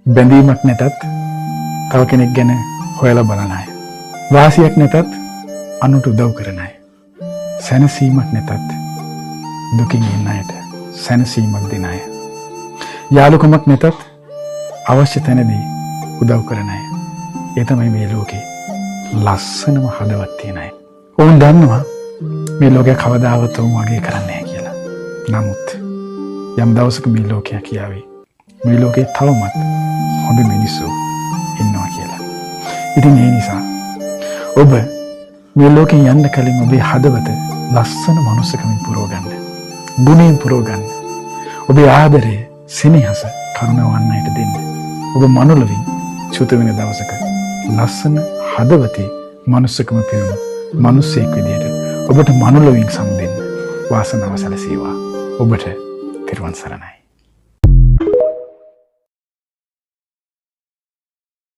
බැඳීමක් නැතත් තව කෙනෙක් ගැන හොයලා බලන අය. වාසියක් නැතත් අනුන්ට උදව් කරන අය. සැනසීමක් නැතත් දුකින් ඉන්න අයට සැනසීමක් දෙන අය. යාළුකමක් නැතත් අවශ්‍ය තැනදී උදව් කරන අය. ඒ තමයි මේ ලෝකේ ලස්සනම හදවත් තියෙන අය. ඔවුන් දන්නවා මේ ලෝකය කවදාවත් ඔවුන් වගේ කරන්නේ නැහැ කියලා. නමුත් යම් දවසක මේ ලෝකයා කියාවි මේ ලෝකේ තවමත් හොඳ මිනිස්සු ඉන්නවා කියලා. ඉතින් ඒ නිසා ඔබ මේ ලෝකෙන් යන්න කලින් ඔබේ හදවත ලස්සන මනුස්සකමින් පුරව ගන්න. ගුණයෙන් පුරව ගන්න. ඔබේ ආදරය, සෙනෙහස, කරුණාව අන් අයට දෙන්න. ඔබ මනුලොවින් චුත වෙන දවසක ලස්සන හදවතේ මනුස්සකම පිරුණු මනුස්සයෙක් විදියට ඔබට මනුලොවින් සම් දෙන්න වාසනාව සැලසේවා. ඔබට තෙරුවන් සරණයි.